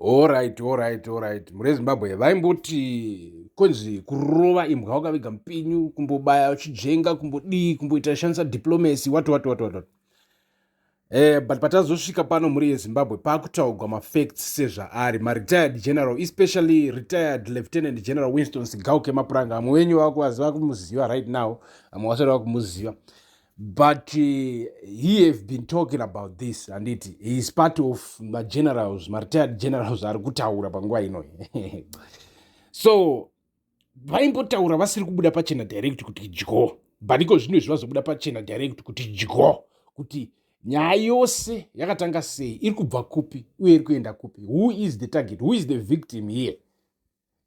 Alright, mhuri yeZimbabwe, vaimboti konzi kurova imbwa wakaviga mupinyu, kumbobaya uchijenga, kumbodii, kumboita shandisa diplomacy, what what what what. But patazosvika pano, mhuri yeZimbabwe, paakutaurwa mafacts sezvaari. Maretired general, especially Retired Lieutenant General Winston Sigauke Mapuranga, vamwe wenyu vakuvaziva, kumuziva right now, vamwe vasati vakumuziva, but he have been talking about this, handiti? He is part of magenerals, maretired generals ari kutaura panguva inoyi. So vaimbotaura vasiri kubuda pachena direct kuti dyo, but iko zvino izvi vazobuda pachena direct kuti dyo, kuti nyaya yose yakatanga sei, iri kubva kupi uye iri kuenda kupi, who is the target, who is the victim here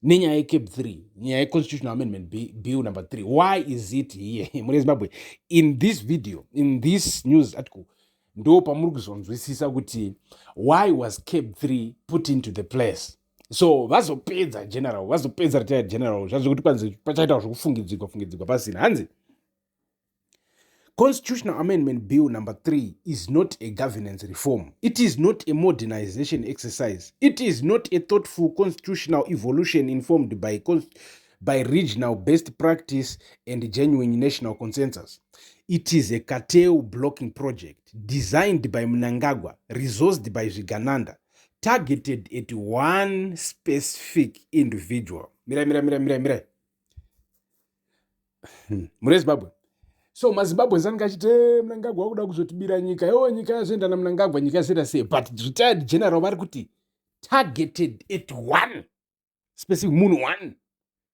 nenyaya yeCAB 3, nyaya yeConstitutional Amendment Bill number 3. Why is it here? Mune Zimbabwe, in this video, in this news article, ndo pamuri kuzonzwisisa kuti why was CAB 3 put into the place. So vazopedza general, vazopedza retired general, zvazvekuti kwanzi pachaita zvokufungidzirwa fungidzirwa pasina. Hanzi Constitutional Amendment Bill number 3 is not a governance reform. It is not a modernization exercise. It is not a thoughtful constitutional evolution informed by regional best practice and genuine national consensus. It is a cartel blocking project designed by Mnangagwa, resourced by Zvigananda, targeted at one specific individual. Mira, mira, mira, mira, mira. Mure Zimbabwe. So maZimbabwe anenge achiti, "Mnangagwa wakuda kuzotibira nyika yo, nyika yazoenda naMnangagwa, nyika yazoenda sei?" But retired general vari kuti targeted at one specific munhu one,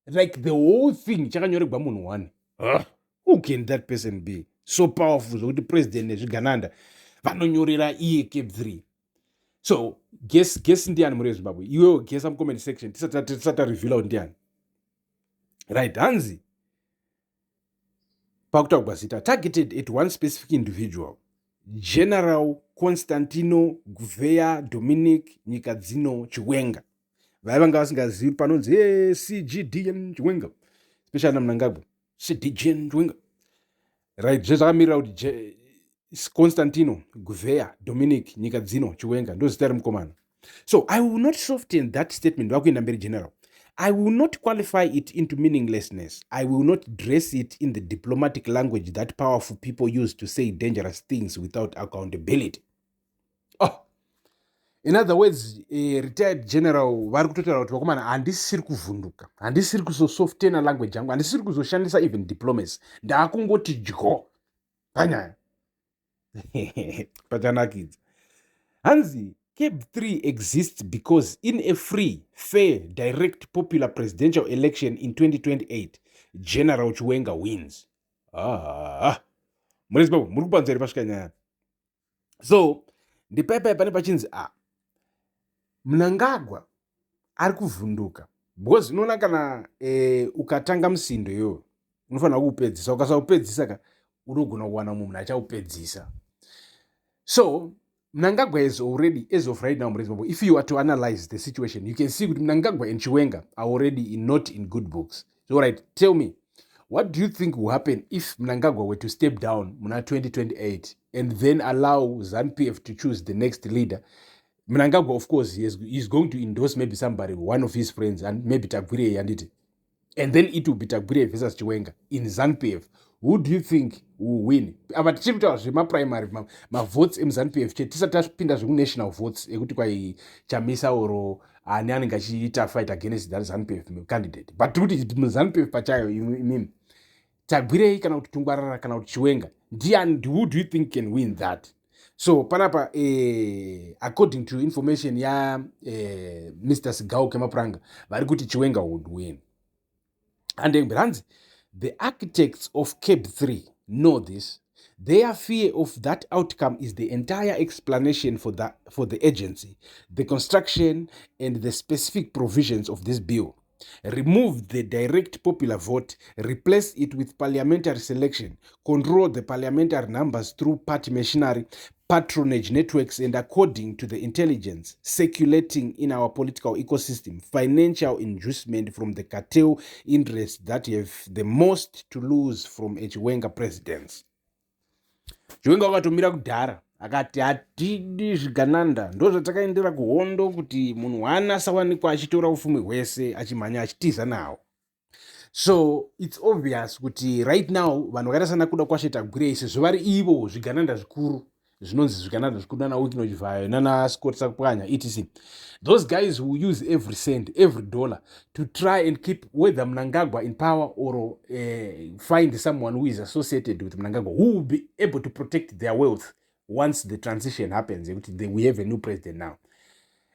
like the whole thing chakanyoregwa munhu one. Huh? Who can that person be so powerful zvokuti president nezvigananda vanonyorera iye CAB 3? So guess, guess ndiani, muri weZimbabwe? Iwewo guessa mucomment section tisati tareveala kuti ndiani. Right, hanzi pakutaurwa zita, targeted at one specific individual, General Constantino Guvheya Dominic Nyikadzino Chiwenga. Vaya vanga vasingazivi panonzi e CGDN Chiwenga, especially naMnangagwa, CDGN Chiwenga, right? Zvezvakamirira kuti Constantino Guvheya Dominic Nyikadzino Chiwenga ndo zita remukomana. So I will not soften that statement. Vakuenda mberi general. I will not qualify it into meaninglessness. I will not dress it in the diplomatic language that powerful people use to say dangerous things without accountability. Oh. In other words, retired general vari kutotaura kuti, vakomana, handisiri kuvhunduka, handisiri kuzosoftena language yangu, handisiri kuzoshandisa even diplomacy, ndaakungoti dyo panyaya pachanakidza. Hanzi CAB 3 exists because in a free, fair, direct popular presidential election in 2028, General Chiwenga wins. Ah, muri Zimbabwe, muri kupanzwa here pasvika nyaya? So ndipaipai pane pachinzi a Mnangagwa ari kuvhunduka, because unoona kana ukatanga musindo iyoyo unofanira kuupedzisa. Ukasaupedzisa ka, unogona kuwana mumwe munhu achaupedzisa. So Mnangagwa is already, as of right now, if you are to analyze the situation, you can see kuti Mnangagwa and Chiwenga are already not in good books. So, right, tell me, what do you think will happen if Mnangagwa were to step down muna 2028 and then allow ZANU-PF to choose the next leader? Mnangagwa, of course, he's going to endorse maybe somebody, one of his friends, and maybe Tagwirei, anditi? And then it will be Tagwirei versus Chiwenga in ZANU-PF. Who do you think will win? Apa tichiri kutaura zvemaprimary mavotes emuZANU-PF chete, tisati tapinda zvekunational votes ekuti kwai Chamisa oro ani anenge achiita fight against that ZANU-PF candidate. But tiri kuti muZANU-PF pachayo imimi, Tagwirei kana kuti Tungwarara kana kuti Chiwenga, ndiani? Who do you think can win that? So panapa, according to information ya Mr Sigauke Mapuranga, vari kuti Chiwenga would win. And hanzi the architects of CAB 3 know this. Their fear of that outcome is the entire explanation for the agency, the construction and the specific provisions of this bill. Remove the direct popular vote, replace it with parliamentary selection, control the parliamentary numbers through party machinery, patronage networks, and, according to the intelligence circulating in our political ecosystem, financial inducement from the cartel interests that have the most to lose from a Chiwenga presidency. Chiwenga wakatomira kudhara. Akati hatidi zvigananda, ndozvatakaendera kuhondo kuti munhu one asawanikwa achitora ufumi hwese achimhanya achitiza nawo. So it's obvious kuti right now vanhu vakaita sana Kudakwashe Tagwirei, sezvo vari ivo zvigananda zvikuru, zvinonzi zvigananda zvikuru nana Wicknell Chivayo, nana Scott Sakupwanya, etc, those guys who use every cent, every dollar to try and keep whether Mnangagwa in power or find someone who is associated with Mnangagwa who will be able to protect their wealth once the transition happens, yekuti we have a new president now.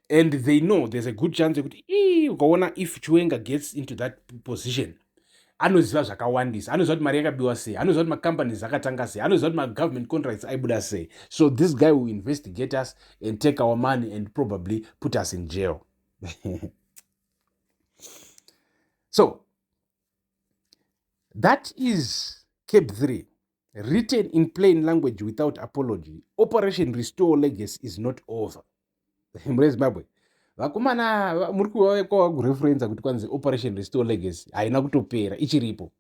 And they know there's a good chance yekuti ukaona if Chiwenga gets into that position, anoziva zvakawandisa, anoziva kuti mari yakabiwa sei, anoziva kuti macompanies akatanga sei, anoziva kuti magovernment contracts aibuda sei. So this guy will investigate us and take our money and probably put us in jail. So that is CAB 3 written in plain language, without apology. Operation Restore Legacy is not over. Mure Zimbabwe, vakomana, muri kuvaekwa kureferenza kuti kwanzi Operation Restore Legacy haina kutopera, ichiripo.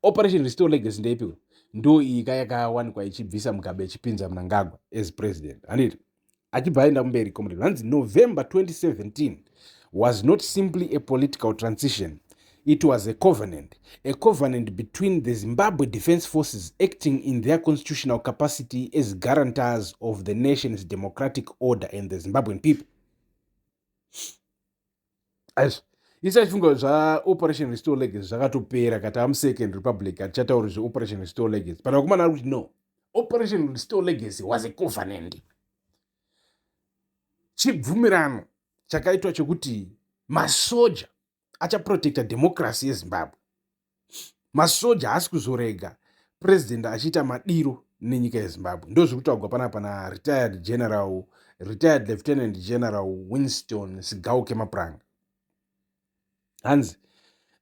Operation Restore Legacy ndeipiwo? Ndo iyi ka yakawanikwa ichibvisa Mugabe, ichipinza Mnangagwa as president, handiti? Achibva aenda kumberi, comrade, hanzi November 2017 was not simply a political transition. It was a covenant, a covenant between the Zimbabwe Defense Forces, acting in their constitutional capacity as guarantors of the nation's democratic order, and the Zimbabwean people. Aizvo isi achifunga zvaOperation Restore Legacy zvakatopera, kati amusecond republic, hatichatauri zveOperation Restore Legacy. But vakomana ari kuti no, Operation Restore Legacy was a covenant, chibvumirano chakaitwa chekuti masoja achaprotecta democracy yeZimbabwe. Masoja haasi kuzorega purezidendi achiita madiro nenyika yeZimbabwe. Ndo zviri kutaurwa panapa naretired general, retired Lieutenant General Winston Sigauke Mapuranga. Hanzi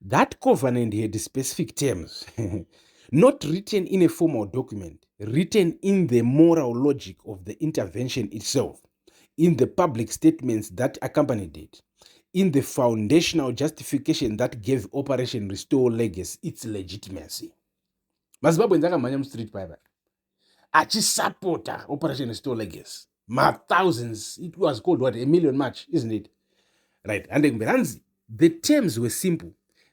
that covenant had specific terms, not written in a formal document, written in the moral logic of the intervention itself, in the public statements that accompanied it, in the foundational justification that gave Operation Restore Legacy its legitimacy. MaZimbabweans akamhanya mustreet paipa achisapota Operation Restore Legacy, mathousands. It was called what? A Million March, isn't it? Right, hande kumberi. Hanzi the terms were simple.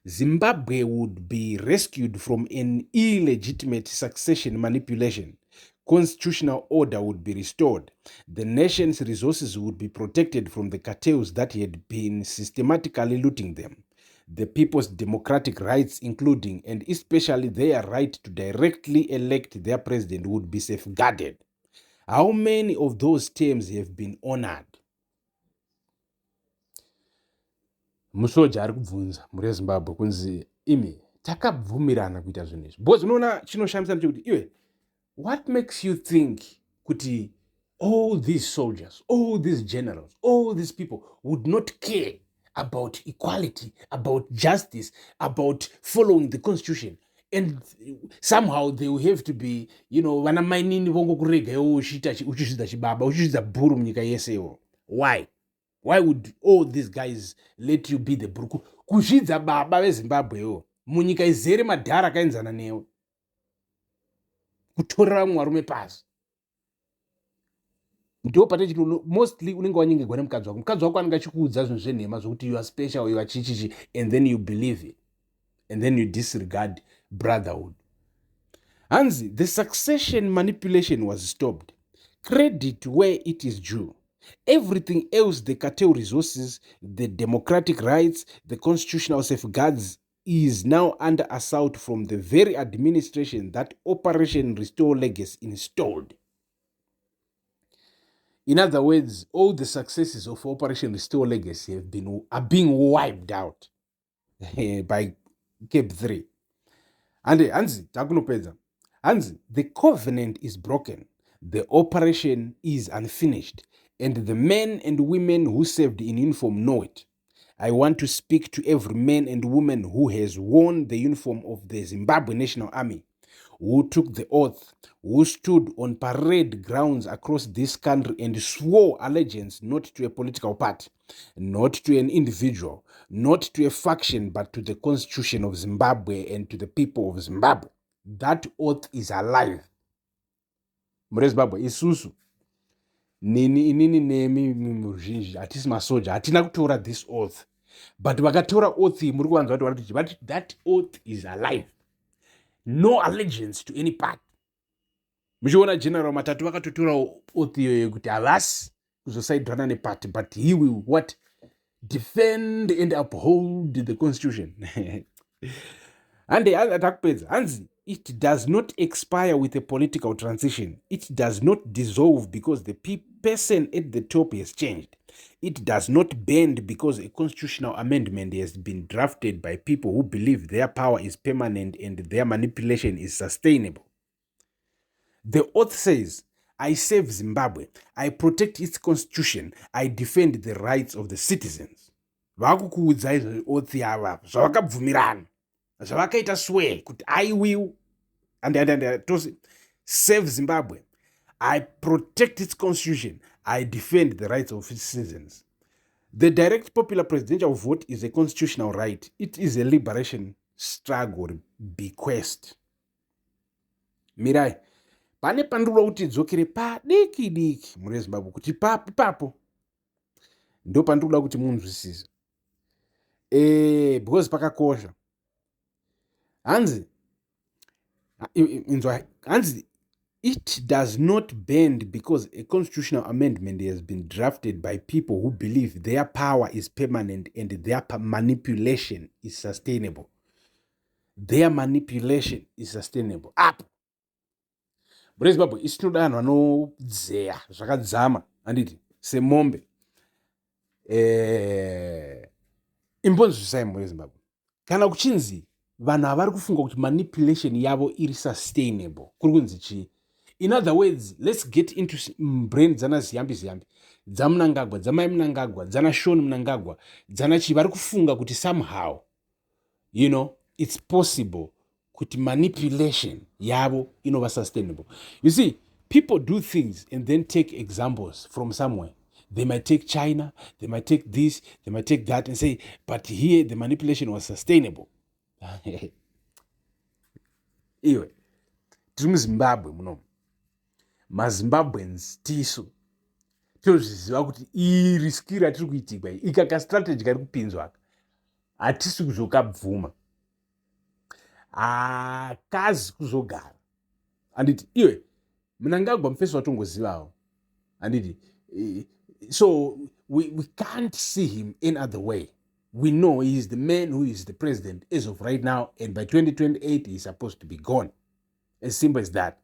Zimbabwe would be rescued from an illegitimate succession manipulation. Constitutional order would be restored. The nation's resources would be protected from the cartels that had been systematically looting them. The people's democratic rights, including and especially their right to directly elect their president, would be safeguarded. How many of those terms have been honored? Musoja ari kubvunza mhuri yeZimbabwe kunzi imi takabvumirana kuita zvinhu izvi, because unoona chinoshamisa ndechekuti iwe, what makes you think kuti all these soldiers, all these generals, all these people would not care about equality, about justice, about following the constitution, and somehow they will have to be vana mainini vongokurega iwo uchiita uchizvidza chibaba, uchizvidza bhuru munyika yese iwo? Why would all these guys let you be the bhuru, kuzvidza baba veZimbabwe iwo munyika izere madhara akaenzana newe, kutorera vamwe varume pasi? Ndo patechiti mostly unenge wanyengegwa nemukadzi wako. Mukadzi wako anenge achikuudza zvinhu zvenhema zvokuti you are special, you are chichichi, and then you believe it and then you disregard brotherhood. Hanzi the succession manipulation was stopped. Credit where it is due. Everything else, the cartel resources, the democratic rights, the constitutional safeguards, is now under assault from the very administration that Operation Restore Legacy installed. In other words, all the successes of Operation Restore Legacy have been are being wiped out by CAB 3. And hanzi takunopedza, hanzi the covenant is broken, the operation is unfinished, and the men and women who served in uniform know it. I want to speak to every man and woman who has worn the uniform of the Zimbabwe National Army, who took the oath, who stood on parade grounds across this country and swore allegiance not to a political party, not to an individual, not to a faction, but to the constitution of Zimbabwe and to the people of Zimbabwe. That oath is alive. Mure Zimbabwe, isusu Nini, inini nemi muruzhinji hatisi masoja, hatina kutora this oath, but vakatora oath iyi, muri kuvanzwa kuti varikuti vati that oath is alive, no allegiance to any party. Muchiona General Matatu vakatotora oath iyoyo yekuti havasi kuzosaidhwana neparty, but he will what? Defend and uphold the constitution. Hande, takupedza. Hanzi it does not expire with a political transition. It does not dissolve because the person at the top has changed. It does not bend because a constitutional amendment has been drafted by people who believe their power is permanent and their manipulation is sustainable. The oath says, "I save Zimbabwe, I protect its constitution, I defend the rights of the citizens." Vakukuudzai oath yavo, zvavakabvumirana, zvavakaita swear kuti I will and to save Zimbabwe, I protect its constitution, I defend the rights of its citizens. The direct popular presidential vote is a constitutional right. It is a liberation struggle bequest. Mirai, pane pandinoda kuti dzokere padiki diki muri Zimbabwe, kuti ipapo ndo pandinoda kuti munzwisise, because pakakosha. Hanzi, inzwa, hanzi it does not bend because a constitutional amendment has been drafted by people who believe their power is permanent and their manipulation is sustainable. Their manipulation is sustainable. Apo mune Zimbabwe, isi tinoda vanhu vanodzeya zvakadzama, handiti, semombe. Imbonzwisai mune Zimbabwe, kana kuchinzi vanhu havari kufunga kuti manipulation yavo iri sustainable, kuri kunzi chii? In other words, let's get into brain dzana Ziyambi Ziyambi, dzaMunangagwa, dzamai Munangagwa, dzana Shoni Munangagwa, dzana chii. Vari kufunga kuti somehow it's possible kuti manipulation yavo inova sustainable. You see, people do things and then take examples from somewhere. They might take China, they might take this, they might take that and say, "But here the manipulation was sustainable." Iwe, tiri muZimbabwe munomu, maZimbabweans tisu tinozviziva kuti iyi risk ratiri kuitigwa iyi, ika kastrategy kari kupinzwa, hatisi kuzokabvuma, hakazi kuzogara, handiti? Iwe, Munangagwa mufesi watongozivawo, handiti? So we can't see him any other way. We know he is the man who is the president as of right now, and by 2028 he is supposed to be gone, as simple as that.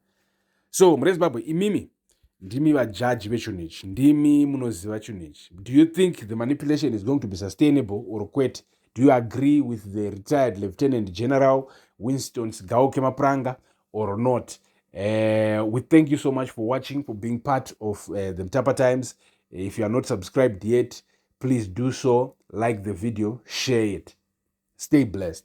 So mure Zimbabwe, imimi ndimi vajaji vechinhu ichi, ndimi munoziva chinhu ichi. Do you think the manipulation is going to be sustainable or kwete? Do you agree with the retired Lieutenant General Winston Sigauke Mapuranga or not? We thank you so much for watching, for being part of the Mtapa Times. If you are not subscribed yet, please do so. Like the video, share it. Stay blessed.